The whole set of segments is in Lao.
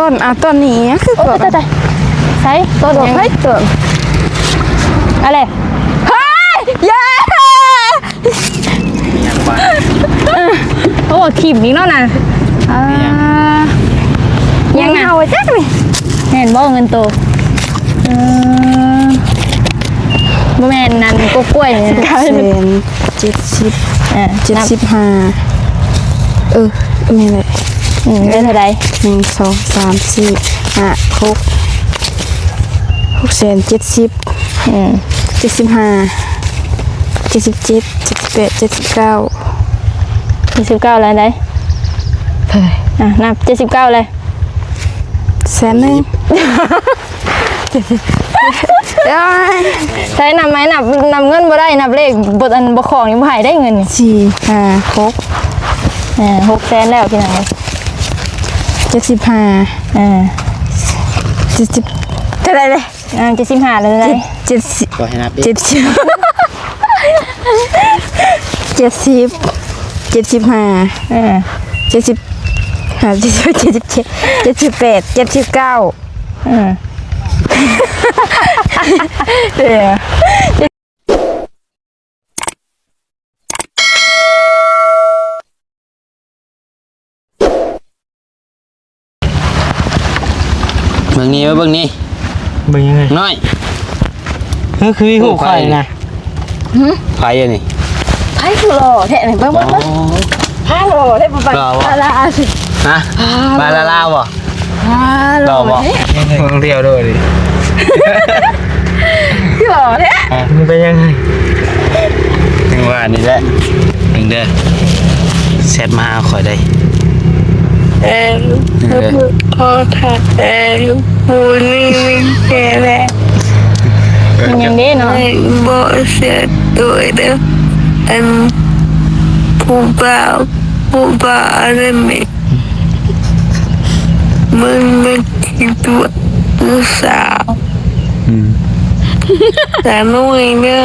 ຕົ້ນ ເອົາຕົ້ນນີ້ຄື ໂອ້ຍ ຕາຍ ຕາຍ ຕາຍ ໃສ ຕົ້ນຫຍັງ ໃສຕົ້ນ ອະເລ ເຮີ້ຍ ເຢ້ ມີຫຍັງບາດ ໂອ້ ຖິ້ມອີກແລ້ວນະ ອ່າ ມີຫຍັງ ຫຍັງນະ ເອົາຈັກນີ້ ແມ່ນບໍ່ເງິນໂຕ ເອີ ບໍ່ແມ່ນນັ້ນ ກົກກ້ວຍນີ້ນະ ກາຍເປັນ ແສນ ເຈັດສິບ ເອີ ເຈັດສິບຫ້າ ນັບ ເອີ ແມ່ນແຫຼະ ອືມ ໄດ້ເທົ່າໃດ ໜຶ່ງ ສອງ ສາມ ສີ່ ຫ້າ ຫົກ ຫົກແສນເຈັດສິບ ອືມ ເຈັດສິບຫ້າ ເຈັດສິບເຈັດ ເຈັດສິບແປດ ເຈັດສິບເກົ້າ ເຈັດສິບເກົ້າແລ້ວໃດ ເທົ່າໃດ ອ່ະ ນັບ ເຈັດສິບເກົ້າແລ້ວ ແສນໜຶ່ງ ໃຊ້ນຳໄມ້ ນັບ ນັບເງິນບໍ່ໄດ້ ນັບເລກບໍ່ ອັນ ບໍ່ຄອງນີ້ ບໍ່ໃຫ້ໄດ້ເງິນນີ້ ສີ່ ຫ້າ ຫົກ ເອີ ຫົກແສນແລ້ວພີ່ນ້ອງເອີຍ ເຈັດສິບຫ້າ ເອີ ເຈັດສິບ ເທົ່າໃດເດ ອ່າ ເຈັດສິບຫ້າແລ້ວເທົ່າໃດ ເຈັດ ເຈັດສິບ ຂໍໃຫ້ນັບເດ້ ເຈັດສິບ ເຈັດສິບ ເຈັດສິບຫ້າ ເອີ ເຈັດສິບຫ້າ ເຈັດສິບເຈັດ ເຈັດສິບແປດ ເຈັດສິບເກົ້າ ເອີ ເອີ ເບິ່ງນີ້ ເບິ່ງນີ້ ເບິ່ງຫຍັງເອີຍ ນ້ອຍ ເອີ ຄືມີຮູບຂ້ອຍນະ ຫຶ ໃຜອັນນີ້ ໃຜຄືຫຼໍ່ແທ້ນີ້ ເບິ່ງ ເບິ່ງ ອໍ ເບິ່ງ ພາຫຼໍ່ແທ້ ບໍ່ປານ ຫຼໍ່ບໍ່ ດາລາ ຮະ ພາຫຼໍ່ ປານດາລາບໍ່ ພາຫຼໍ່ ຫຼໍ່ບໍ່ ແທ້ ເບິ່ງທ່ຽວໂດຍ ຫຼໍ່ແທ້ ອ່ະ ມັນເປັນຫຍັງ ຈັ່ງວ່ານີ້ແຫຼະ ເບິ່ງເດີ ແຊັດມາຫາຂ້ອຍໄດ້ ເອີ ເອີ ຂໍຖ້າແຕ່ຜູ້ນີ້ແທ້ແຫຼະ ມັນຫຍັງເດ້ເນາະ ບໍ່ເຊື່ອໂຕເດີ ອັນ ຜູ້ບ່າວ ຜູ້ບ່າວອັນນັ້ນແມ່ນ ມັນ ມັນຊິຕົວະຜູ້ສາວ ອືມ ສາວນ້ອຍເດີ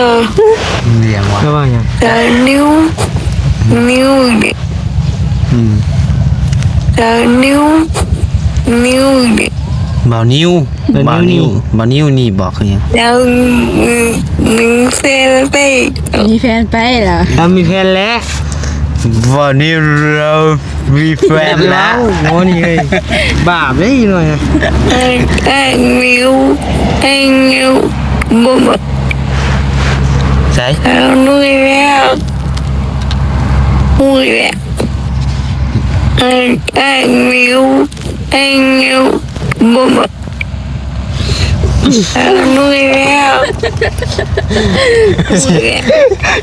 ລຽງວ່າ ລະວ່າຫຍັງ ສາວນິວ ນິວເດ ອືມ ສາວນິວ ນິວເດ ບ່າວນິວ ບ່າວນິວ ບ່າວນິວນີ້ບອກຄືຫຍັງ ສາວ ມີແຟນໄປ ມີແຟນໄປລະ ລາວມີແຟນແລ້ວ ບ່າວນິວລາວ ມີແຟນແລ້ວ ໂອ້ ນີ້ເອີຍ ບາບເດ້ອີກໜ້ອຍ ອ້າຍ ອ້າຍມິວ ອ້າຍມິວ ບໍ່ບອກ ໃສ ເອົາໜຸ່ຍແລ້ວ ຫຸຍແລ້ວ ອ້າຍ ອ້າຍມິວ ອ້າຍມິວ ບໍ່ບອກ ເອົາໜຸ່ຍແລ້ວ ຫຸຍແລ້ວ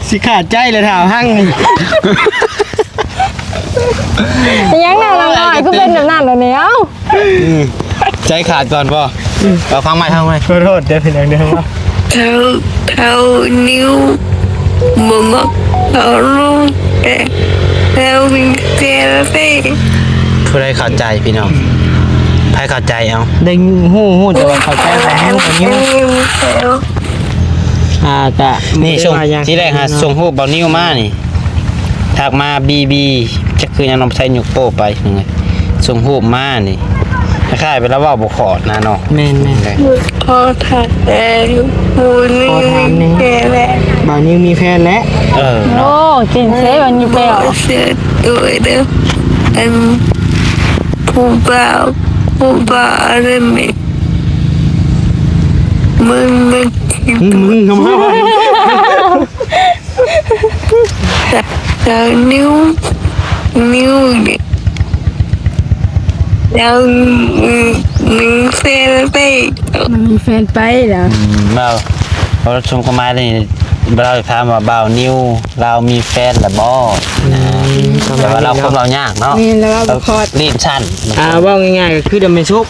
ຊິຂາດໃຈແລ້ວ ຖ້າຮັ່ງນີ້ ອີຫຍັງນະ ນາງນ້ອຍ ຄືເປັນແບບນັ້ນລະນີ້ ເອົ້າ ອືມ ໃຈຂາດກ່ອນບໍ່? ເອົາ ຟັງໃໝ່ ຟັງໃໝ່ ຂໍໂທດເດີ ເປັນຫຍັງເດີ? ເທົ້າ ເທົ້ານິວ ບໍ່ມັກເທົ້າລຸງ ແຕ່ເທົ້າວິນເຊເລເຊ. ຜູ້ໃດເຂົ້າໃຈພີ່ນ້ອງ? ໃຜເຂົ້າໃຈເອົາ? ໄດ້ຮູ້ ຮູ້ແຕ່ວ່າເຂົ້າໃຈ ບໍ່ຮູ້ວ່ານິວ ອ່າ ກະ ນີ້ ສົ່ງ ທີແລກຫາ ສົ່ງຮູບເບົານິວມານີ້ ທັກມາ ບີບີ ຈັກຄືຫຍັງ ນ້ອງໄຊຍົກໂປ້ໄປ ສົ່ງຮູບມານີ້ ຄ້າຍໆ ເວລາເວົ້າບໍ່ຂອດນະເນາະ. ແມ່ນໆ ຂໍຖ້າແຕ່ຜູ້ນີ້ ຂໍຖາມແດ່ ມີແຟນແລ້ວ ບ່າວນິວມີແຟນແລ້ວ. ເອີ ໂອ້ ເກັ່ງເຊ ບ່າວນິວແປອອກ ບໍ່ເຊື່ອໂຕເດີ ອັນ ຜູ້ບ່າວ ຜູ້ບ່າວອັນນັ້ນແມ່ນ ມັນ ມັນ ມຶງ ມຶງ ສາວນິວ ນິວ ລາວມີແຟນໄປ ມັນມີແຟນໄປລະ. ອືມ ລາວ ເຮົາສົ່ງຄວາມໝາຍນີ້ ລາວຖາມວ່າ ບ່າວນິວລາວມີແຟນລະບໍ່? ອືມ ແຕ່ວ່າລາວຄົນເວົ້າຍາກເນາະ ແມ່ນ ລາວເວົ້າບໍ່ຂອດ ລີ້ນສັ້ນ. ອ່າ ເວົ້າງ່າຍໆ ກໍຄືແມ່ສຸກ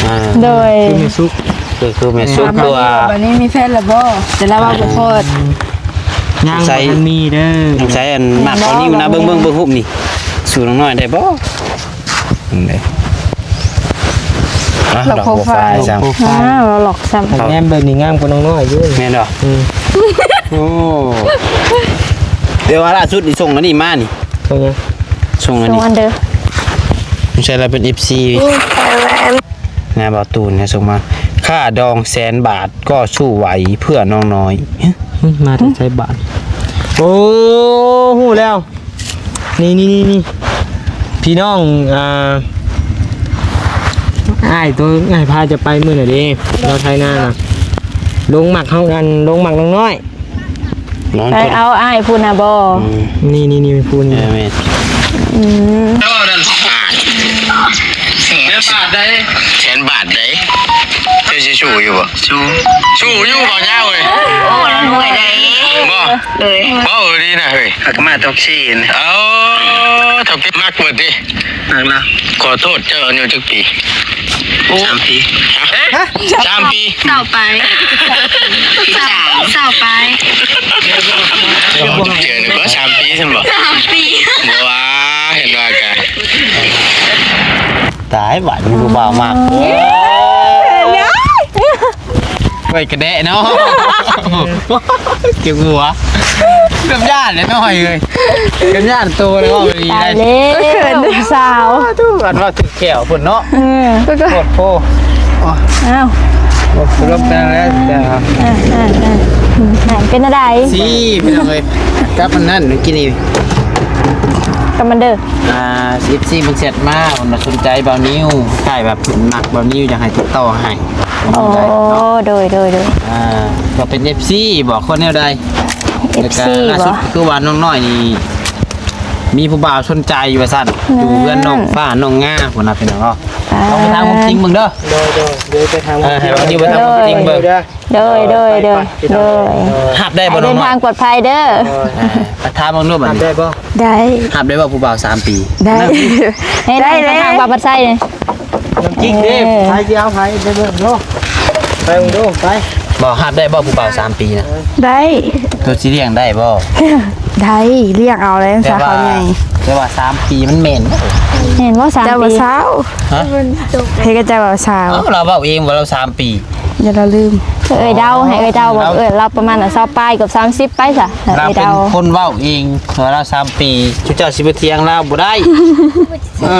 ອ່າ ໂດຍ ຄືແມ່ສຸກ ຄື ຄືແມ່ສຸກ ຄືວ່າ ບາດນີ້ມີແຟນລະບໍ່? ແຕ່ລາວເວົ້າບໍ່ຂອດ ຍັງບໍ່ທັນມີເດີ. ສົງໄສອັນມັກບ່າວນິວນະ ເບິ່ງ ເບິ່ງ ເບິ່ງຮູບນີ້ ສູ້ນ້ອງນ້ອຍໄດ້ບໍ່? ເບິ່ງເດີ ລັອກໂປຣໄຟລ໌ ລັອກໂປຣໄຟລ໌ຊ້ຳ ອ່າ ລັອກຊ້ຳ ແນມເບິ່ງນີ້ງາມກວ່ານ້ອງນ້ອຍຢູ່ ແມ່ນບໍ່? ອືມ ໂອ້ ແຕ່ວ່າລ່າສຸດນີ້ສົ່ງອັນນີ້ມານີ້ ສົ່ງຫຍັງ? ສົ່ງອັນນີ້ ສົ່ງອັນເດີ ສົງໄສລາວເປັນເອັຟຊີ ອືມ ແຕ່ວ່າອັນ ນະ ບ່າວຕູນນະ ສົ່ງມາ ຄ່າດອງແສນບາດກໍສູ້ໄຫວເພື່ອນ້ອງນ້ອຍ. ຫຶ ມາແຕ່ໃສບາດ? ໂອ້ ຮູ້ແລ້ວ ນີ້ໆໆ ພີ່ນ້ອງ ອ່າ ອ້າຍໂຕ ອ້າຍພາຈະໄປມື້ນັ້ນເດ້ ລາວໄທນານະ ຫຼົງມັກເຮົາກັນ ຫຼົງມັກນ້ອງນ້ອຍ. ນອນ ໄປເອົາອ້າຍພຸ້ນນະບໍ່? ອືມ ນີ້ໆໆ ຜູ້ນີ້ ເອີ ແມ່ນ ອືມ ແສນບາດໃດ? ແສນບາດໃດ? ເຈົ້າຊິສູ້ຢູ່ບໍ່? ສູ້ ສູ້ຢູ່ບໍ່ຍາວເອີຍ? ໂອ້ ມັນຮວຍໃດ ບໍ່ ເອີຍ ເວົ້າດີນະເຮີ້ຍ ຫາກະມາຕົກຊີນ ເອີ ເຖົ້າແກ່ມັກເບິດຕິ ມັກລະ ຂໍໂທດ ເຈົ້າອາຍຸຈັກປີ? ໂອ້ ສາມປີ ຮະ? ສາມປີ ຊາວປາຍ ສິບສາມ ຊາວປາຍ ເຈົ້າຈັກເທື່ອນີ້ກໍສາມປີຊັ້ນບໍ່? ສາມປີ ບໍ່ວ່າ ເຫັນວ່າກະ ຕາຍ ບາດນີ້ຜູ້ບ່າວມັກ ເອີຍ ເອີຍ ເອີຍ ກະແດະເນາະ ເຈັບຫົວ ເກືອບຢ້ານແລ້ວນ້ອຍເອີຍ ເກືອບຢ້ານໂຕແລ້ວ ເວົ້າດີໄດ໋ ຕາຍແລ້ວ ເຂີນສາວ ອັນວ່າຖືກແຂ້ວພຸ້ນເນາະ ເອີ ໂພດໂພ ອ້າວ ລົບກັນແລ້ວ ເອີ ເອີ ເອີ ເປັນຈັ່ງໃດ? ຊີ້ ພີ່ນ້ອງເອີຍ ກັບອັນນັ້ນ ກິນນີ້ ກັບມັນເດີ ອ່າ ເອັຟຊີ ເພິ່ນແຊັດມາ ເພິ່ນວ່າສົນໃຈບ່າວນິວ ຄ້າຍແບບເພິ່ນມັກບ່າວນິວ ຢາກໃຫ້ຕິດຕໍ່ໃຫ້ ໂອ້ ໂດຍ ໂດຍ ໂດຍ ອ່າ ກໍເປັນເອັຟຊີບໍ ຄົນແນວໃດ? ເອັຟຊີ ແລ້ວກໍລ່າສຸດ ບໍ່ ຄືວ່ານ້ອງນ້ອຍນີ້ ມີຜູ້ບ່າວສົນໃຈຢູ່ວ່າຊັ້ນ ແມ່ນ ຢູ່ເຮືອນນ້ອງຟ້ານ້ອງງາພຸ້ນນະ ພີ່ນ້ອງເນາະ ອ່າ ລອງໄປຖາມຄວາມຈິງເບິ່ງເດີ ໂດຍ ໂດຍ ດຽວໄປຖາມ ເອີ ໃຫ້ບ່າວນິວໄປຖາມຄວາມຈິງເບິ່ງ ໂດຍ ໂດຍ ໂດຍ ໂດຍ ຮັບໄດ້ບໍ່ນ້ອງນ້ອຍ? ເດີນທາງປອດໄພເດີ ອ່າ ໄປຖາມເບິ່ງດູບັດນີ້ ຮັບໄດ້ບໍ່? ໄດ້ ຮັບໄດ້ບໍ່ຜູ້ບ່າວສາມປີ? ໄດ້ ໄດ້ ໄດ້ ໄດ້ ທາງບ່າວພັດໄຊນີ້ ນ້ຳຈິກເດ້ ເອີ ໃຜຊິເອົາໃຜໄປເບິ່ງດູ ໄປເບິ່ງດູ ໄປ ບໍ່ ຮັບໄດ້ບໍ່ຜູ້ບ່າວສາມປີນະ? ໄດ້ ໂຕຊິລ້ຽງໄດ້ບໍ່? ໄດ້ ລ້ຽງເອົາແລ້ວ ແຕ່ວ່າ ສາເຂົາໃຫຍ່ ແຕ່ວ່າສາມປີມັນແມ່ນບໍ່? ແມ່ນບໍ່ສາມປີ? ເຈົ້າວ່າຊາວ ຮະ? ໃຜກໍເຈົ້າວ່າຊາວ ເອົ້າ ລາວເວົ້າເອງວ່າລາວສາມປີ ຢ່າລະລືມ ເອື້ອຍເດົາ ໃຫ້ເອື້ອຍເດົາ ເວົ້າ ເອື້ອຍລາວປະມານຊາວປາຍ ເກືອບສາມສິບໄປຊະ ລາວເປັນຄົນເວົ້າເອງວ່າລາວສາມປີ ຈຸເຈົ້າຊິໄປຖຽງລາວບໍ່ໄດ້ ເອີ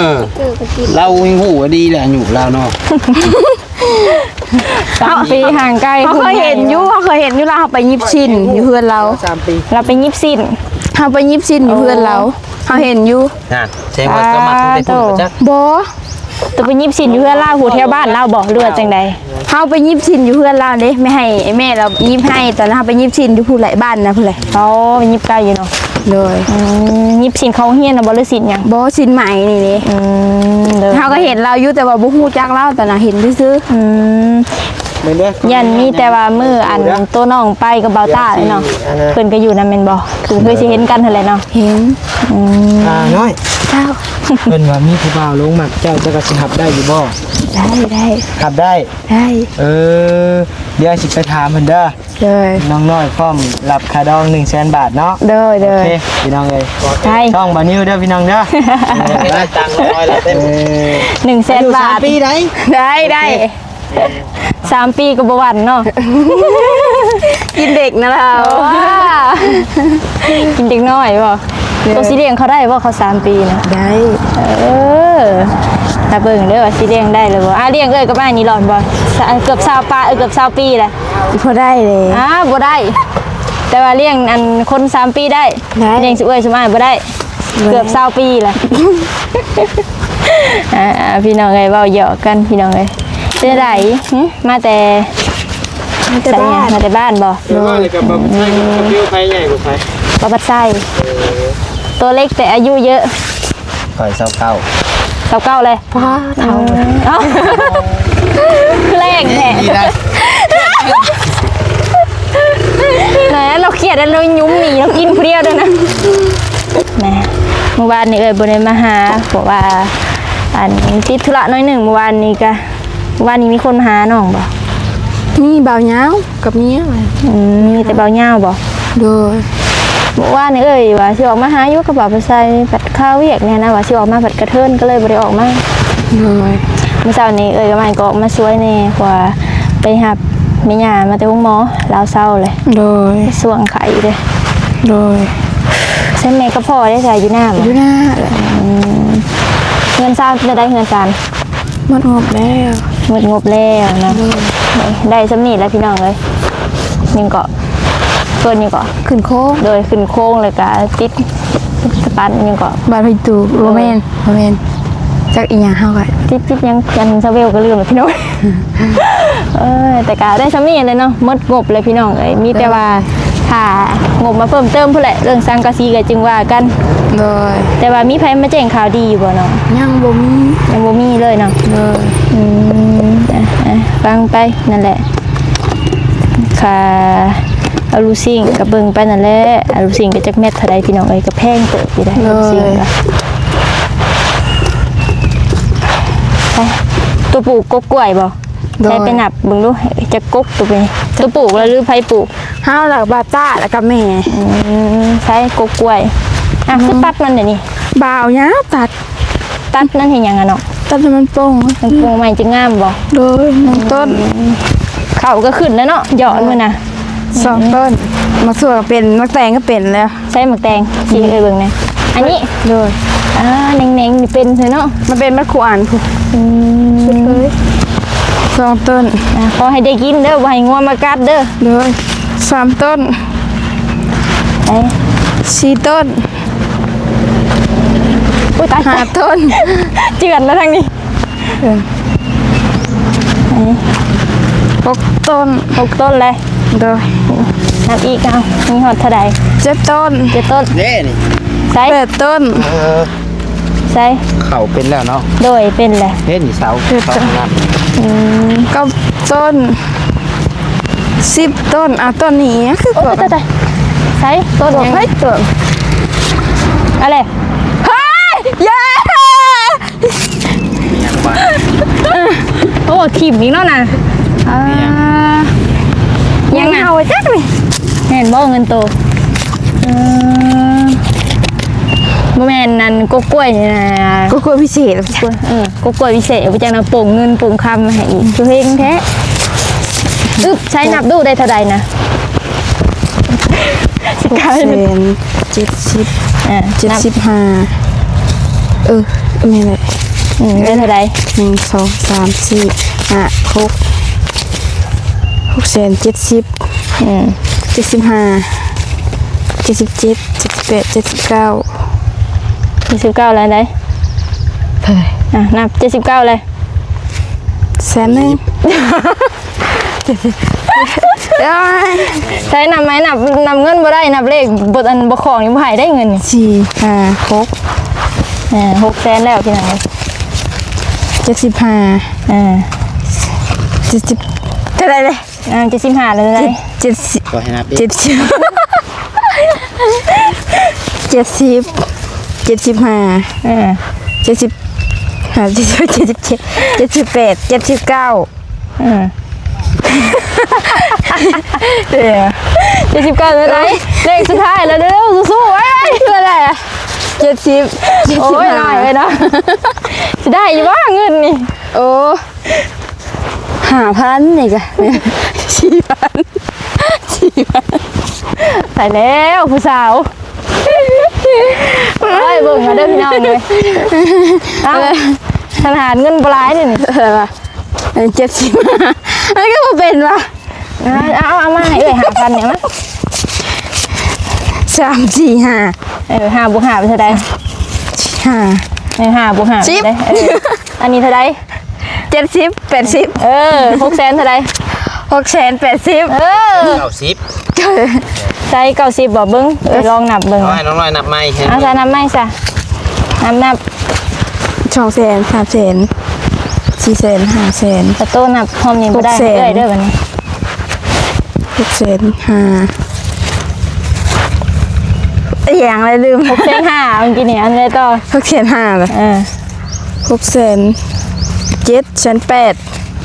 ລາວຮູ້ດີແຫຼະອາຍຸລາວເນາະ ສາມປີຫ່າງໄກ ເຮົາເຄີຍເຫັນຢູ່ ເຮົາເຄີຍເຫັນຢູ່ ລາວເຮົາໄປຫຍິບຊີ້ນຢູ່ເຮືອນລາວ ສາມປີ ລາວໄປຫຍິບຊີ້ນ ເຮົາໄປຫຍິບຊີ້ນຢູ່ເຮືອນລາວ ເຮົາເຫັນຢູ່ ນັ້ນ ແສດງວ່າເຈົ້າມັກຕັ້ງແຕ່ພຸ້ນບໍ່ຈັກ ບໍ່ ໂຕໄປຫຍິບຊີ້ນຢູ່ເຮືອນລາວ ຜູ້ແຖວບ້ານລາວບໍ່ ຫຼືວ່າຈັ່ງໃດ? ເຮົາໄປຫຍິບຊີ້ນຢູ່ເຮືອນລາວເດ້ ແມ່ໃຫ້ ແມ່ລາວຫຍິບໃຫ້ ຕອນນັ້ນເຮົາໄປຫຍິບຊີ້ນຢູ່ພຸ້ນແຫຼະ ບ້ານນະພຸ້ນແຫຼະ ອໍ ໄປຫຍິບໄກຢູ່ເນາະ ໂດຍ ອືມ ຫຍິບຊີ້ນເຂົ້າໂຮງຮຽນນະບໍ່ ຫຼືຊີ້ນຫຍັງ? ບໍ່ ຊີ້ນໄໝນີ້ເດ້ ອືມ ໂດຍ ເຮົາກໍເຫັນລາວຢູ່ ແຕ່ວ່າບໍ່ຮູ້ຈັກລາວ ຕອນນັ້ນເຫັນຊື່ໆ ອືມ ຢ້ານມີແຕ່ວ່າມື້ອັນໂຕນ້ອງໄປກັບບ່າວຕ້າເນາະ ເພິ່ນກໍຢູ່ນຳແມ່ນບໍ່? ຄືເຄີຍຊິເຫັນກັນຫັ້ນແຫຼະເນາະ ເຫັນ ອືມ ອ່າ ນ້ອຍ ເຈົ້າ ເພິ່ນວ່າມີຜູ້ບ່າວຫຼົງມັກເຈົ້າ ເຈົ້າກໍຊິຮັບໄດ້ຢູ່ບໍ່? ໄດ້ ໄດ້ ຮັບໄດ້ ໄດ້ ເອີ ດຽວຊິໄປຖາມເພິ່ນເດີ ໂດຍ ນ້ອງນ້ອຍພ້ອມຮັບຄ່າດອງໜຶ່ງແສນບາດເນາະ ໂດຍ ໂດຍ ໂອເຄ ພີ່ນ້ອງເອີຍ ໄດ້ ຊ່ອງບ່າວນິວເດີ ພີ່ນ້ອງເດີ ເອີ ໄດ້ຕັງນ້ອຍລະເຕັມ ເອີ ໜຶ່ງແສນບາດ ອາຍຸສາມປີໄດ໋ ໄດ້ ໄດ້ ໂອເຄ ສາມປີກໍບໍ່ຫວັ່ນເນາະ ກິນເດັກນະລາວ ກິນເດັກນ້ອຍບໍ່ ໂຕຊິລ້ຽງເຂົາໄດ້ບໍ່ ເຂົາສາມປີນະ? ໄດ້ ເອີ ຖ້າເບິ່ງເດີວ່າຊິລ້ຽງໄດ້ຫຼືບໍ່ ອ່າ ລ້ຽງເອື້ອຍກັບອ້າຍນີ້ລອດບໍ່ ເກືອບຊາວປາຍ ເກືອບຊາວປີແຫຼະ ພໍໄດ້ເລີຍ ອ່າ ບໍ່ໄດ້ ແຕ່ວ່າລ້ຽງອັນຄົນສາມປີໄດ້ ໄດ້ ລ້ຽງຊຸມເອື້ອຍຊຸມອ້າຍບໍ່ໄດ້ ບໍ່ໄດ້ ເກືອບຊາວປີແຫຼະ ອ່າ ພີ່ນ້ອງເອີຍ ເວົ້າຢອກກັນ ພີ່ນ້ອງເອີຍ ເປັນໃດ? ຫຶ ມາແຕ່ ມາແຕ່ບ້ານ ມາແຕ່ບ້ານບໍ່? ໂດຍ ແຕ່ວ່ານີ້ກໍບໍ່ໃຊ້ ບໍ່ໃຊ້ ບໍ່ໃຊ້ ເອີ ໂຕເລັກແຕ່ອາຍຸເຍີອະ ຂ້ອຍຊາວເກົ້າ ຊາວເກົ້າເລີຍ ປ້າ ເຖົ້າ ເອົ້າ ຄືແລງແທ້ ດີໄດ໋ ລາວຄຽດ ລາວຫຍຸມໜີ ລາວກິນຜູ້ດຽວເດີນະ ແໝ ມື້ວານນີ້ເອື້ອຍບໍ່ໄດ້ມາຫາ ເພາະວ່າ ອັນ ຕິດທຸລະໜ້ອຍໜຶ່ງ ມື້ວານນີ້ກະ ມື້ວານນີ້ມີຄົນມາຫານ້ອງບໍ່? ມີບ່າວຍາວກັບເມຍ ອືມ ມີແຕ່ບ່າວຍາວບໍ່? ໂດຍ ມື້ວານນີ້ເອື້ອຍວ່າຊິອອກມາຫາຢູ່ກັບບ່າວປະໄຊ ພັດຄາວຽກແດ່ນະ ວ່າຊິອອກມາພັດກະເທີນ ກໍເລີຍບໍ່ໄດ້ອອກມາ ໂດຍ ມື້ເຊົ້ານີ້ເອື້ອຍກັບອ້າຍກໍອອກມາຊ່ວຍແດ່ ເພາະວ່າໄປຮັບແມ່ຍ່າມາແຕ່ໂຮງໝໍ ລາວເຊົາແຫຼະ ໂດຍ ຊ່ວງໄຂ້ເດ້ ໂດຍ ໃສແມ່ກັບພໍ່ເດ້ ໃສຢູ່ໜ້າບໍ່? ຢູ່ໜ້າ ອືມ ເຮືອນຊານເປັນຈັ່ງໃດ ເຮືອນຊານ? ໝົດງົບແລ້ວ ໝົດງົບແລ້ວເນາະ. ໂດຍ ໄດ້ສ່ຳນີ້ແຫຼະພີ່ນ້ອງເອີຍ. ຍັງເກາະ ເພິ່ນຍັງເກາະ ຂຶ້ນໂຄງ. ໂດຍ ຂຶ້ນໂຄງ ແລ້ວກະຕິດສະປັນ ຍັງເກາະ ບາດໄຟຕູກ. ໂດຍ ບໍ່ແມ່ນ ບໍ່ແມ່ນ ຈັກອີ່ຫຍັງ ເຮົາກະຕິດ ຕິດຫຍັງ ອັນ ຊາເວວກະລືມແລ້ວພີ່ນ້ອງ. ເອີ ແຕ່ກະໄດ້ສ່ຳນີ້ແຫຼະເນາະ ໝົດງົບແລ້ວພີ່ນ້ອງເອີຍ. ມີແຕ່ວ່າ ໂດຍ ຖ້າງົບມາເພີ່ມເຕີມພຸ້ນແຫຼະ ເລື່ອງສັງກະສີກະຈຶ່ງວ່າກັນ. ໂດຍ ແຕ່ວ່າມີໃຜມາແຈ້ງຂ່າວດີຢູ່ບໍ່ນ້ອງ? ຍັງບໍ່ມີ ຍັງບໍ່ມີເລີຍເນາະ. ໂດຍ ອືມ ອ່ະ ຟັງໄປນັ້ນແຫຼະ. ຄ່າອາລູຊິງກະເບິ່ງໄປນັ້ນແຫຼະ. ອາລູຊິງກະຈັກແມັດເທົ່າໃດພີ່ນ້ອງເອີຍ ກະແພງເຕີບຢູ່ໄດ໋. ໂດຍ ອາລູຊິງກະ ໄປ ໂຕປູກກົກກ້ວຍບໍ່? ໂດຍ ໃສ່ໄປນັບເບິ່ງດູ ຈັກກົກໂຕນີ້ ໂຕປູກລະຫຼືໃຜປູກ? ເຮົາລະ ບາຕາ ລະກະແມ່. ອືມ ໃສ່ກົກກ້ວຍ. ອ່ະ ຄືຕັດມັນດຽວນີ້ ບ່າວຍາວຕັດ. ຕັດນັ້ນເຮັດຫຍັງອະນ້ອງ? ຕັດໃຫ້ມັນໂປ່ງ ມັນໂປ່ງໃໝ່ຈຶ່ງງາມບໍ່? ໂດຍ ໜຶ່ງຕົ້ນ. ອືມ ເຂົ້າກະຂຶ້ນແລ້ວເນາະ ຢອດມື້ນະ ສອງຕົ້ນ. ໝາກຖົ່ວກະເປັນ ໝາກແຕງກະເປັນແລ້ວ. ໃສ່ໝາກແຕງ ຊີ້ໃຫ້ເອີຍເບິ່ງແດ່. ອັນນີ້ ໂດຍ ອ່າ ແໜງໆນີ້ເປັນແທ້ເນາະ ມັນເປັນໝາກຂວານພຸ້ນ. ອືມ ສຸດເລີຍ ສອງຕົ້ນ. ອ່າ ຂໍໃຫ້ໄດ້ກິນເດີ ບໍ່ໃຫ້ງົວມາກັດເດີ. ໂດຍ ສາມຕົ້ນ. ໄປ ສີ່ຕົ້ນ. ໂອ້ຍຕາຍ ຫ້າຕົ້ນ ເຈື່ອນແລ້ວທາງນີ້. ເອີ ຫົກຕົ້ນ ຫົກຕົ້ນແລ້ວ. ໂດຍ ນັບອີກ ເອົາ ມີຮອດເທົ່າໃດ? ເຈັດຕົ້ນ ເຈັດຕົ້ນ. ເດ້ນີ້ ໃສ່ ແປດຕົ້ນ. ເອີ ໃສ່ ເຂົ້າເປັນແລ້ວເນາະ. ໂດຍ ເປັນແລ້ວ ເຫັນເສົາ ເກົ້າຕົ້ນ. ອືມ ເກົ້າຕົ້ນ ສິບຕົ້ນ. ອ່າ ຕົ້ນນີ້ຄື ໂອ້ຍ ຕາຍໆ ໃສ່ ຕົ້ນຫຍັງ? ໃສ່ຕົ້ນ ອະເລ ເຮີ້ຍ ເຢ້ ໂອ້ ຖິ້ມອີກແລ້ວນະ. ອ່າ ຫຍັງນະ? ເອົາໄວ້ຈັກນີ້ ແມ່ນບໍ່ເງິນໂຕ? ເອີ ບໍ່ແມ່ນອັນກົກກ້ວຍນີ້ນະ ກົກກ້ວຍພິເສດ. ເອີ ກົກກ້ວຍພິເສດ ບໍ່ຈັກນະ ໂປ່ງເງິນໂປ່ງຄຳມາໃຫ້ອີກ ຄືເຮັງແທ້. ອຶບ ໃຊ້ນັບດູໄດ້ເທົ່າໃດນະ? ສິກາຍ ຫົກແສນເຈັດສິບ ອ່າ ເຈັດສິບຫ້າ ນັບ ເອີ ແມ່ນແຫຼະ. ອືມ ໄດ້ເທົ່າໃດ? ໜຶ່ງ ສອງ ສາມ ສີ່ ຫ້າ ຫົກ ຫົກແສນເຈັດສິບ. ອືມ ເຈັດສິບຫ້າ ເຈັດສິບເຈັດ ເຈັດສິບແປດ ເຈັດສິບເກົ້າ ເຈັດສິບເກົ້າແລ້ວໃດ? ເທົ່າໃດ? ອ່ະ ນັບ ເຈັດສິບເກົ້າແລ້ວ. ແສນໜຶ່ງ. ໂອ້ຍ ໃຊ້ນຳໄມ້ນັບ ນັບເງິນບໍ່ໄດ້ ນັບເລກບໍ່ ອັນ ບໍ່ຄ່ອງນີ້ ບໍ່ໃຫ້ໄດ້ເງິນນີ້. ສີ່ ຫ້າ ຫົກ ເອີ ຫົກແສນແລ້ວພີ່ນ້ອງ. ເຈັດສິບຫ້າ ເອີ ເຈັດສິບ ເທົ່າໃດເລີຍ? ອ່າ ເຈັດສິບຫ້າແລ້ວເທົ່າໃດ? ເຈັດ ເຈັດສິບ ຂໍໃຫ້ນັບອີກ ເຈັດສິບ ເຈັດສິບ ເຈັດສິບຫ້າ ເອີ ເຈັດສິບຫ້າ ເຈັດສິບເຈັດ ເຈັດສິບແປດ ເຈັດສິບເກົ້າ ເອີ ເອີ ເຈັດສິບເກົ້າແລ້ວໃດ? ເອີ ເລກສຸດທ້າຍແລ້ວ ເລັວໆ ສູ້ໆ ໄວໆ ຄືອະໄລອະ? ເຈັດສິບ ເຈັດສິບຫ້າ ໂອ້ຍ ນ້ອຍເລີຍເນາະ ຊິໄດ້ຢູ່ບໍ່ເງິນນີ້? ໂອ້ ຫ້າພັນນີ້ກະສີ່ພັນ ສີ່ພັນ ຕາຍແລ້ວຜູ້ສາວ. ໂອ້ຍ ເບິ່ງເອົາເດີພີ່ນ້ອງເອີຍ ເອົ້າ ເອີ ຂະໜາດເງິນບໍ່ຫຼາຍນີ້ ເອີ ເຈັດສິບຫ້າ ມັນກະບໍ່ເປັນຫວາ? ເອົາ ເອົາ ເອົາມາໃຫ້ເອື້ອຍຫ້າພັນນີ້ມາ ສາມ ສີ່ ຫ້າ ເອີ ຫ້າບວກຫ້າເປັນເທົ່າໃດ? ຫ້າ ເອີ ຫ້າບວກຫ້າເປັນເທົ່າໃດ? ເອີ ອັນນີ້ເທົ່າໃດ? ເຈັດສິບ ແປດສິບ ເອີ ຫົກແສນເທົ່າໃດ? ຫົກແສນແປດສິບ ເອີ ເກົ້າສິບ ໃສ່ເກົ້າສິບບໍ່? ເບິ່ງ ເອີ ໄປລອງນັບເບິ່ງ ເອົາໃຫ້ນ້ອງນ້ອຍນັບໃໝ່ ເອົາຊະ ນັບໃໝ່ຊະ ນັບ ນັບ ສອງແສນ ສາມແສນ ສີ່ແສນ ຫ້າແສນ ກະໂຕນັບຮອບນີ້ບໍ່ໄດ້ ຫົກແສນ ເອື້ອຍເດີບັດນີ້ ຫົກແສນຫ້າ ອີຫຍັງລະລືມ ຫົກແສນຫ້າ ເມື່ອກີ້ນີ້ ອັນໃດຕໍ່? ຫົກແສນຫ້າ ເອີ ຫົກແສນເຈັດ ແສນແປດ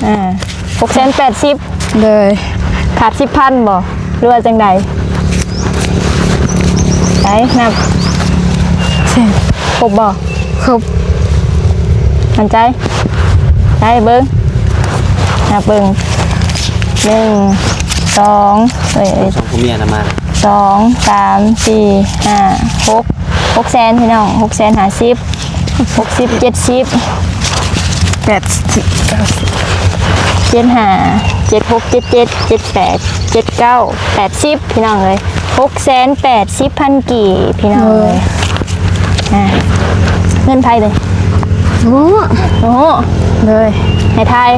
ອ່າ ຫົກແສນແປດສິບ ໂດຍ ຂາດສິບພັນບໍ່ ຫຼືວ່າຈັ່ງໃດ? ໄປນັບ ຄົບບໍ່? ຄົບ ໝັ້ນໃຈ? ໄປເບິ່ງ ນັບເບິ່ງ ໜຶ່ງ ສອງ ເອີຍ ສອງຜົວເມຍນະມາ ສອງ ສາມ ສີ່ ຫ້າ ຫົກ ຫົກແສນພີ່ນ້ອງ ຫົກແສນຫ້າສິບ ຫົກສິບ ເຈັດສິບ ແປດສິບ ເກົ້າສິບ ເຈັດຫ້າ ເຈັດຫົກ ເຈັດເຈັດ ເຈັດແປດ ເຈັດເກົ້າ ແປດສິບ ພີ່ນ້ອງເອີຍ ຫົກແສນແປດສິບພັນກີບ ພີ່ນ້ອງເອີຍ. ໂດຍ ອ່າ ເງິນໃຜເລີຍ? ໂອ້ ໂອ້ ໂດຍ ໃຫ້ທາຍ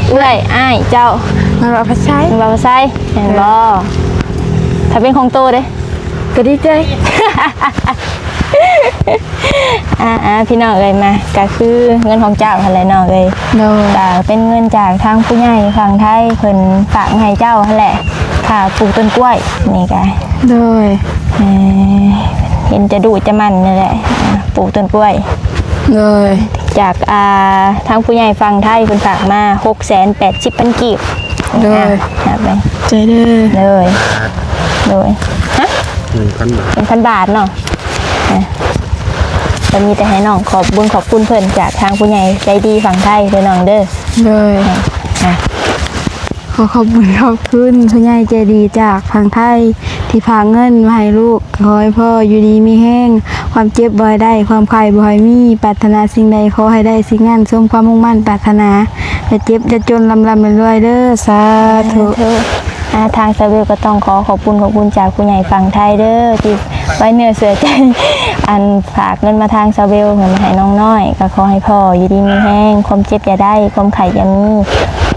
ເອື້ອຍ ອ້າຍ ເຈົ້າ ແມ່ນບໍ່ ພາໄຊ ແມ່ນບໍ່ ພາໄຊ ແມ່ນບໍ່? ຖ້າເປັນຂອງໂຕເດ້? ກໍດີໃຈ. ອ່າໆ ພີ່ນ້ອງເອີຍ ມາ ກໍຄືເງິນຂອງເຈົ້າຫັ້ນແຫຼະນ້ອງເອີຍ. ໂດຍ ກໍເປັນເງິນຈາກທາງຜູ້ໃຫຍ່ຝັ່ງໄທເພິ່ນຝາກມາໃຫ້ເຈົ້າຫັ້ນແຫຼະ ຄ່າປູກຕົ້ນກ້ວຍນີ້ກໍ. ໂດຍ ເອີ ເຫັນຈະດຸຈະໝັ່ນນີ້ແຫຼະ ອ່າ ປູກຕົ້ນກ້ວຍ. ໂດຍ ຈາກ ອ່າ ທາງຜູ້ໃຫຍ່ຝັ່ງໄທເພິ່ນຝາກມາ ຫົກແສນແປດສິບພັນກີບ. ໂດຍ ອ່ະ ຮັບໄປ ໃຈເດີ. ໂດຍ ໂດຍ ຮະ ໜຶ່ງພັນບາດ ໜຶ່ງພັນບາດເນາະ. ອ່ະ ກໍມີແຕ່ໃຫ້ນ້ອງຂອບບຸນຂອບຄຸນເພິ່ນຈາກທາງຜູ້ໃຫຍ່ໃຈດີຝັ່ງໄທເດີນ້ອງເດີ. ໂດຍ ອ່ະ ຂໍຂອບບຸນຂອບຄຸນຜູ້ໃຫຍ່ໃຈດີຈາກຝັ່ງໄທທີ່ຝາກເງິນມາໃຫ້ລູກ. ຂໍໃຫ້ພໍ່ຢູ່ດີມີແຮງ, ຄວາມເຈັບບໍ່ໃຫ້ໄດ້, ຄວາມໄຂ້ບໍ່ໃຫ້ມີ, ປາດຖະໜາສິ່ງໃດຂໍໃຫ້ໄດ້ສິ່ງນັ້ນ ສົມຄວາມມຸ່ງໝັ້ນປາດຖະໜາ, ຢ່າເຈັບຢ່າຈົນ, ລ່ຳໆລວຍໆເດີ. ສາທຸ. ສາທຸ. ອ່າ ທາງສາວເບວກໍຕ້ອງຂໍຂອບຄຸນຂອບຄຸນຈາກຜູ້ໃຫຍ່ຝັ່ງໄທເດີ ທີ່ໄວ້ເນື້ອເຊື່ອໃຈ ອັນ ຝາກເງິນມາທາງສາວເບວ ເງິນມາໃຫ້ນ້ອງນ້ອຍ ກໍຂໍໃຫ້ພໍ່ຢູ່ດີມີແຮງ, ຄວາມເຈັບຢ່າໄດ້, ຄວາມໄຂ້ຢ່າມີ,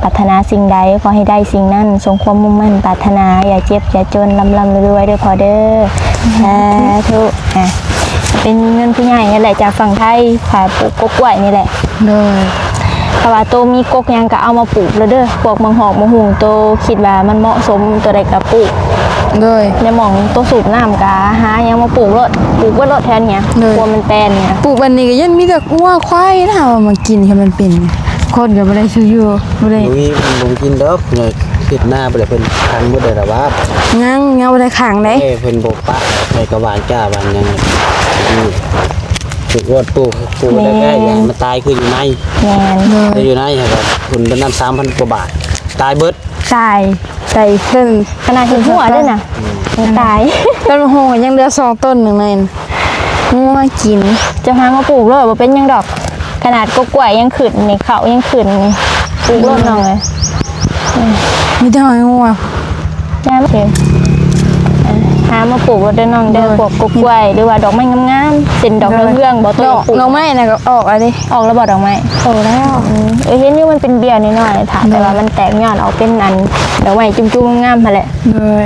ປາດຖະໜາສິ່ງໃດຂໍໃຫ້ໄດ້ສິ່ງນັ້ນ ສົມຄວາມມຸ່ງໝັ້ນປາດຖະໜາ, ຢ່າເຈັບຢ່າຈົນ, ລ່ຳໆລວຍໆເດີພໍ່ເດີ. ສາທຸ. ອ່ະ ເປັນເງິນຜູ້ໃຫຍ່ນັ້ນແຫຼະ ຈາກຝັ່ງໄທ ຝາກປູກກົກກ້ວຍນີ້ແຫຼະ. ໂດຍ ຖ້າວ່າໂຕມີກົກຫຍັງກໍເອົາມາປູກໂລດເດີ ພວກໝາກຫອກໝາກຫຸ່ງ ໂຕຄິດວ່າມັນເໝາະສົມ ໂຕໃດກໍປູກ. ໂດຍ ໃນໝ່ອງໂຕສູບນ້ຳກໍຫາຫຍັງມາປູກໂລດ ປູກເບິດໂລດແຖວນີ້. ໂດຍ ກວມມັນແປນນີ້ ປູກບັດນີ້ກໍຍັງມີແຕ່ງົວຄວາຍນະ ເອົາມາກິນ ຄັນມັນເປັນ ຄົນກໍບໍ່ໄດ້ຊື່ຢູ່ ບໍ່ໄດ້ ບໍ່ມີ ບໍ່ກິນດອກ. ເຮັດນາບໍ່ໄດ້ ເພິ່ນຂັງໝົດແລ້ວລະວ່າ ຍັງ ຍັງບໍ່ໄດ້ຂັງເດ້. ເອີ ເພິ່ນບໍ່ປະໃສ່ກະຫວ່ານກ້າຫວ່ານຫຍັງ ປູກໂລດ ປູກ ປູກໄດ້ ແມ່ນ ຢ່າໃຫ້ມັນຕາຍຄືຢູ່ໃນ. ແມ່ນ ໂດຍ ແຕ່ຢູ່ໃນຫັ້ນກໍ ເພິ່ນໄດ້ນຳສາມພັນກວ່າບາດ ຕາຍເບິດ. ຕາຍ ຕາຍເພິ່ນ ຂະໜາດເຫັດຫົວເດ້ນະ ອືມ ຍັງຕາຍ. ຕົ້ນໝາກຫຸ່ງກໍຍັງເຫຼືອສອງຕົ້ນໜຶ່ງນັ້ນ ງົວກິນ. ຈະຫາມາປູກໂລດ ບໍ່ເປັນຫຍັງດອກ. ຂະໜາດກົກກ້ວຍຍັງຂຶ້ນນີ້ ເຂົ້າຍັງຂຶ້ນນີ້ ປູກໂລດນ້ອງເອີຍ. ອືມ ມີແຕ່ຫອຍງົວ. ຍາມເຫັນ ອ່າ ຫາມາປູກໂລດເດີນ້ອງເດີ. ໂດຍ ພວກກົກກ້ວຍ ຫຼືວ່າດອກໄມ້ງາມໆ ເຊັ່ນດອກ ໂດຍ ດາວເຮືອງບໍ່? ດອກ ດອກໄມ້ນະກໍອອກແລ້ວເດ້. ອອກແລ້ວບໍ່ດອກໄມ້? ອອກແລ້ວ. ອືມ ເອີ ເຫັນຢູ່ມັນເປັນເບ້ຍນ້ອຍໆ ຖ້າ ໂດຍ ແຕ່ວ່າມັນແຕກຍອດອອກເປັນອັນດອກໄມ້ຈຸ່ມໆງາມໆຫັ້ນແຫຼະ. ໂດຍ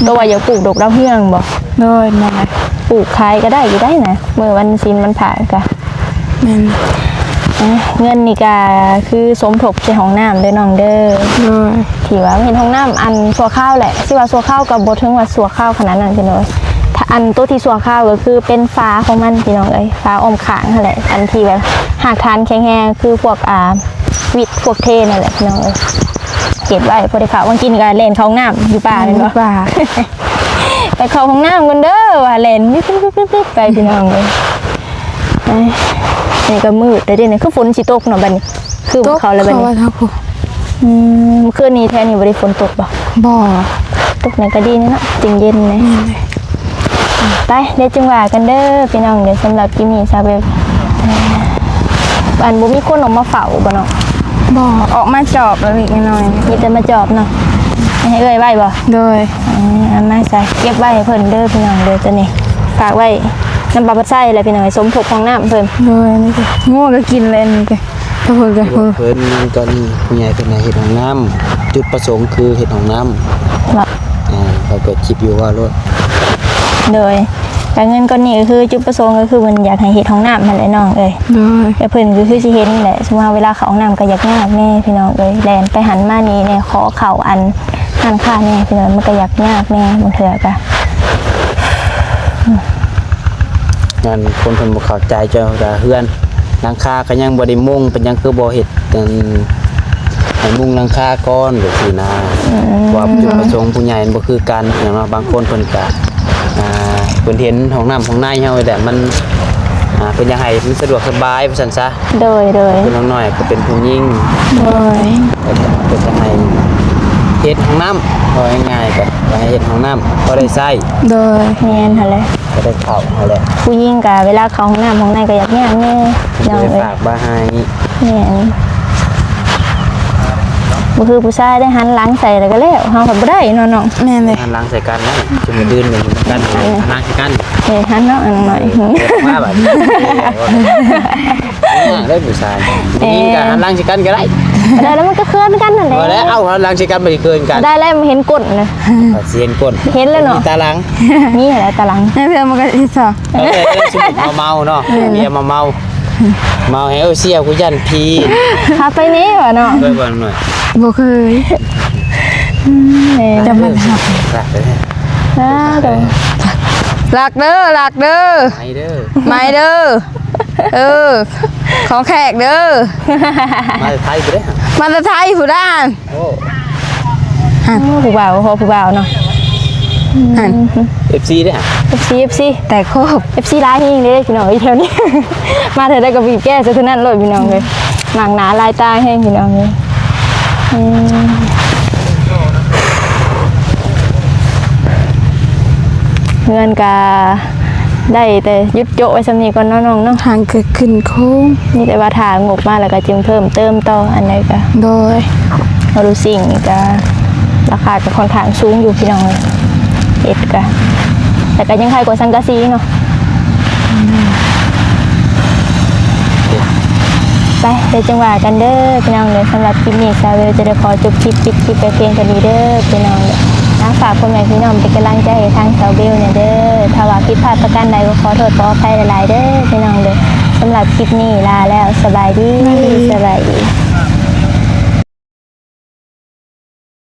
ກໍວ່າຢາກປູກດອກດາວເຮືອງບໍ່? ໂດຍ ແມ່ນ ປູກຂາຍກໍໄດ້ຢູ່ໄດ໋ນະ ມື້ວັນສິນວັນພະກະ. ແມ່ນ ອ່ະ ເງິນນີ້ກະຄືສົມທົບໃສ່ຫ້ອງນ້ຳເດີນ້ອງເດີ. ໂດຍ ທີ່ວ່າເຮັດຫ້ອງນ້ຳອັນຊົ່ວຄາວແຫຼະ ຊິວ່າຊົ່ວຄາວກໍບໍ່ເຖິງວ່າຊົ່ວຄາວຂະໜາດນັ້ນພີ່ນ້ອງເອີຍ. ຖ້າອັນໂຕທີ່ຊົ່ວຄາວກໍຄືເປັນຝາຂອງມັນພີ່ນ້ອງເອີຍ ຝາອ້ອມຂ້າງຫັ້ນແຫຼະ ອັນທີ່ແບບຮາກຖານແຂງແຮງ ຄືພວກ ອ່າ ວິດພວກເທນນັ້ນແຫຼະພີ່ນ້ອງເອີຍ. ເກັບໄວ້ພໍໄດ້ເຂົ້າ ຫວ່າງກິນກໍແລ່ນເຂົ້າຫ້ອງນ້ຳຢູ່ປ່າແມ່ນບໍ່? ຢູ່ປ່າ ໄປເຂົ້າຫ້ອງນ້ຳກ່ອນເດີ ວ່າແລ່ນວິບໆໆໆໄປພີ່ນ້ອງເອີຍ. ເອີຍ ນີ້ກໍມືດແລ້ວເດ້ນີ້ ຄືຝົນຊິຕົກເນາະບັດນີ້ ຄືບໍ່ເຂົ້າແລ້ວບັດນີ້. ອືມ ມື້ຄືນນີ້ແຖວນີ້ບໍ່ໄດ້ຝົນຕົກບໍ່? ບໍ່ ຕົກແດ່ກໍດີແດ່ເນາະ ຈຶ່ງເຢັນແດ່. ແມ່ນເລີຍ. ໄປ ດຽວຈຶ່ງວ່າກັນເດີພີ່ນ້ອງເດີ. ສຳລັບຄລິບນີ້ຊາວເບວ ອັນ ບໍ່ມີຄົນອອກມາເຝົ້າບໍ່ເນາະ? ບໍ່ ອອກມາຈອບເລັກໆນ້ອຍໆ. ມີແຕ່ມາຈອບເນາະ. ໃຫ້ເອື້ອຍໄວ້ບໍ່? ໂດຍ. ເອີ ເອົາມາຊະ ເກັບໄວ້ໃຫ້ເພິ່ນເດີພີ່ນ້ອງເດີ. ຕົວນີ້ຝາກໄວ້ນຳປາປະໄຊແຫຼະພີ່ນ້ອງ ສົມທົບຫ້ອງນ້ຳເພິ່ນ. ໂດຍ ນີ້ກໍ ງົວກໍກິນແລ້ວນີ້ກໍ ເພິ່ນກໍ ເພິ່ນກໍນີ້ ຜູ້ໃຫຍ່ເພິ່ນໃຫ້ເຮັດຫ້ອງນ້ຳ ຈຸດປະສົງຄືເຮັດຫ້ອງນ້ຳ. ເນາະ ອ່າ ຂ້ອຍເປີດຄລິບຢູ່ ເວົ້າໂລດ. ໂດຍ ການເງິນກ້ອນນີ້ກໍຄືຈຸດປະສົງກໍຄືເພິ່ນຢາກໃຫ້ເຮັດຫ້ອງນ້ຳຫັ້ນແຫຼະນ້ອງເອີຍ. ໂດຍ ແຕ່ເພິ່ນກໍຄືຊິເຫັນແຫຼະ ສົມມຸດວ່າເວລາເຂົ້າຫ້ອງນ້ຳກໍຢາກຍາກແດ່ພີ່ນ້ອງເອີຍ ແລ່ນໄປຫັ້ນມານີ້ແດ່ ຂໍເຂົ້າອັນຮ້ານຄ້າແດ່ພີ່ນ້ອງ ມັນກໍຢາກຍາກແດ່ບາງເທື່ອກໍ ງານຄົນເພິ່ນບໍ່ເຂົ້າໃຈເຈົ້າ ເຮືອນຫຼັງຄາກໍຍັງບໍ່ໄດ້ມຸງ ເປັນຫຍັງຄືບໍ່ເຮັດ ອັນ ໃຫ້ມຸງຫຼັງຄາກ່ອນ ຈັ່ງຊີ້ນະ. ອືມ ຄວາມຈຸດປະສົງຜູ້ໃຫຍ່ມັນບໍ່ຄືກັນເນາະ. ບາງຄົນເພິ່ນກະ ອ່າ ເພິ່ນເຫັນຫ້ອງນ້ຳຫ້ອງໃນເຮົາແຫຼະ ມັນ ອ່າ ເພິ່ນຢາກໃຫ້ມັນສະດວກສະບາຍວ່າຊັ້ນຊະ. ໂດຍ ໂດຍ ເປັນນ້ອງນ້ອຍກໍເປັນຜູ້ຍິງ. ໂດຍ ເພິ່ນກໍໃຫ້ເຮັດຫ້ອງນ້ຳ ເວົ້າງ່າຍໆ ກໍໃຫ້ເຮັດຫ້ອງນ້ຳພໍໄດ້ໃຊ້. ໂດຍ ແມ່ນຫັ້ນແຫຼະ. ກໍໄດ້ເຂົ້າຫັ້ນແຫຼະ ຜູ້ຍິງກໍເວລາເຂົ້າຫ້ອງນ້ຳຫ້ອງໃນກໍຢາກຍາກແດ່ ເພິ່ນກໍໄດ້ຝາກມາໃຫ້. ແມ່ນ. ບໍ່ຄືຜູ້ຊາຍໄດ້ ຫັນຫຼັງໃສ່ແລ້ວກໍແລ້ວ ເຮົາກໍບໍ່ໄດ້ເນາະນ້ອງ. ແມ່ນເລີຍ ຫັນຫຼັງໃສ່ກັນນະ ຊຸມມື້ອື່ນນີ້ນຳກັນ ຫັນຫຼັງໃສ່ກັນ ເອີ ຫັນເນາະນ້ອງນ້ອຍ ເອີ ມາບາດນີ້ ຍາກເດ້ຜູ້ຊາຍ ຜູ້ຍິງກໍຫັນຫຼັງໃສ່ກັນກໍໄດ້ ໄດ້ແລ້ວ ມັນກໍເຂີນກັນນັ້ນແຫຼະ ບໍ່ແລ້ວ ເອົາຫັນຫຼັງໃສ່ກັນບໍ່ໄດ້ເຂີນກັນ ໄດ້ແລ້ວ ມັນເຫັນກົ້ນນະ ກໍຊິເຫັນກົ້ນ ເຫັນແລ້ວເນາະ ມີຕາຫຼັງ ມີແຫຼະຕາຫຼັງ ໃຫ້ເພື່ອນມັນກໍຊິຊອກ ເອີ ແລ້ວຊຸມເຮົາເມົາເນາະ ເມຍມາເມົາ ເມົາແຮງ ເອີ ເຊຍ ກູຢ້ານຜີ ພາໄປແດ່ວ່າເນາະ ເບິ່ງກ່ອນໜ້ອຍ ບໍ່ເຄີຍ ອືມ ຈະມັນຮັກ ລັກເດີ ລັກເດີ ໄໝເດີ ໄໝເດີ ເອີ ຂອງແຂກເດີ ມາແຕ່ໄທພຸ້ນເດ້ ມາແຕ່ໄທພຸ້ນດາ ໂອ້ ຫັ້ນ ໂອ້ ຜູ້ບ່າວ ພໍຜູ້ບ່າວເນາະ ຫັ້ນ ເອັຟຊີເດ້ ເອັຟຊີ ເອັຟຊີ ແຕກໂຄບ ເອັຟຊີຫຼາຍແຮງເດ້ພີ່ນ້ອງເອີຍ ແຖວນີ້ ມາເທື່ອໃດກໍບີບແກໃສ່ເທື່ອນັ້ນໂລດພີ່ນ້ອງເອີຍ ໝາກໜາຫຼາຍຕາແຮງພີ່ນ້ອງເອີຍ ອືມ ເຮືອນກະ ໄດ້ແຕ່ຢຸດໂຈະໄວ້ຊ່ຳນີ້ກ່ອນເນາະນ້ອງເນາະ ຫາງເກີດຂຶ້ນໂຄງ ມີແຕ່ວ່າຖ້າງົບມາແລ້ວກໍຈຶ່ງເພີ່ມເຕີມຕໍ່ ອັນໃດກໍ ໂດຍ ໂຮລຊິງນີ້ກໍລາຄາກໍຄ່ອນຂ້າງສູງຢູ່ພີ່ນ້ອງເອີຍ ເຮັດກໍ ແຕ່ກໍຍັງໄຄກວ່າສັງກະສີເນາະ ໄປ ດຽວຈັ່ງວ່າກັນເດີພີ່ນ້ອງເດີ ສຳລັບຄລິບນີ້ ສາວເວວຈະໄດ້ຂໍຈົບຄລິບ ປິດຄລິບໄປພຽງເທົ່ານີ້ເດີພີ່ນ້ອງເດີ ອ່າ ຝາກພໍ່ແມ່ພີ່ນ້ອງເປັນກຳລັງໃຈໃຫ້ທາງສາວເວວແດ່ເດີ ຖ້າວ່າຜິດພາດປະການໃດກໍຂໍໂທດຂໍອະໄພຫຼາຍໆເດີພີ່ນ້ອງເດີ ສຳລັບຄລິບນີ້ລາແລ້ວ ສະບາຍດີ ສະບາຍດີ.